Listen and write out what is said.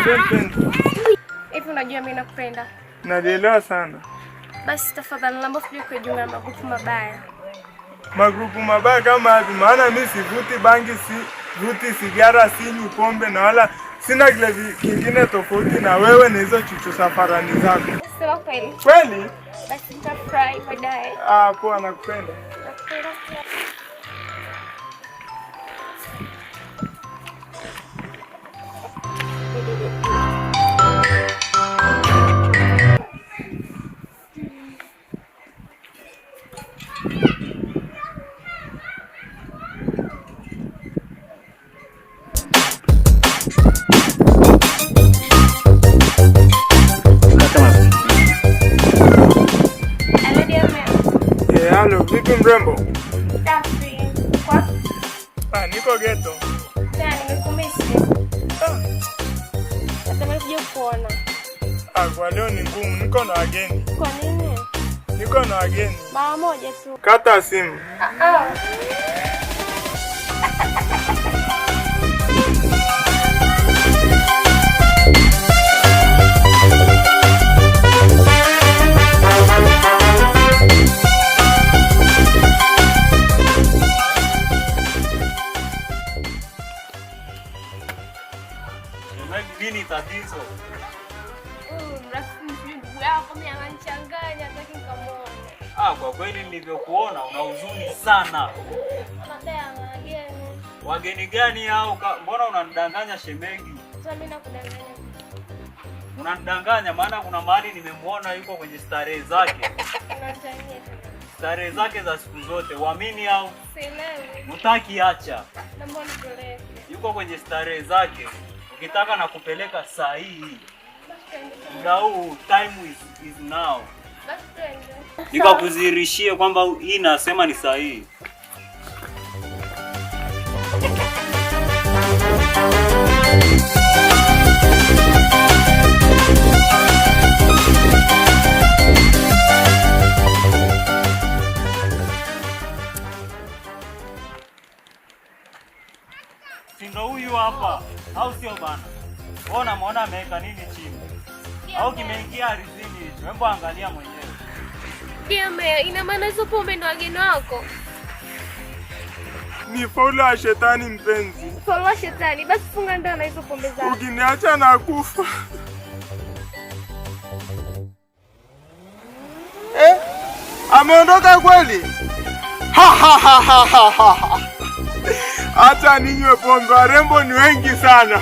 Niambie mpenzi. Hivi unajua mimi nakupenda. Nalielewa sana. Basi tafadhali naomba usije kujiunga na magrupu mabaya. Magrupu mabaya kama yapi? Maana mi sivuti bangi, sivuti sigara, sinywi pombe na wala sina kilevi kingine tofauti na wewe na hizo chuchu safarani zako. Sema kweli. Kweli? Basi nitafurahi baadaye. Ah, poa, nakupenda. Nakupenda pia. Hello, dear man. Eh, halo, vipi mrembo? Safi. Kwa Ah, niko ghetto. tena nimekumisi. Ah, Natamani kuja kuona. ah, kwa leo ni ngumu, niko na wageni. Kwa nini? Niko na wageni. Mara moja tu. Kata simu. Ah, ah. Shemeji, nini tatizo? Rafiki sijui ndugu yako mimi ananichanganya, hataki nikamwone. Ah, kwa kweli nilivyokuona una huzuni sana. Anadai ana wageni. Wageni gani hao? Mbona unanidanganya shemeji? Sasa mimi nakudanganya. Unanidanganya maana kuna mahali nimemuona yuko kwenye starehe zake. Unatania. Starehe zake za siku zote, uamini au Sielewi. mutaki acha. Naomba unipeleke. Yuko kwenye starehe zake. Ukitaka na kupeleka saa hii. Basi twende. Muda huu time is now. Basi twende. Nikakudhihirishie kwamba hii nasema ni sahihi. Si ndo huyu hapa au sio bana? Wewe unamwona ameweka nini chini? Au kimeingia ardhini hicho? Hebu angalia mwenyewe. Dear, ina maana hizo pombe ndo wageni wako? Ni faulu ya shetani mpenzi. Faulu shetani. Basi funga ndoa na hizo pombe zako. Ukiniacha nakufa. Eh? Ameondoka kweli? Ha ha ha ha ha ha. Hata ninywe pombe, warembo ni wengi sana.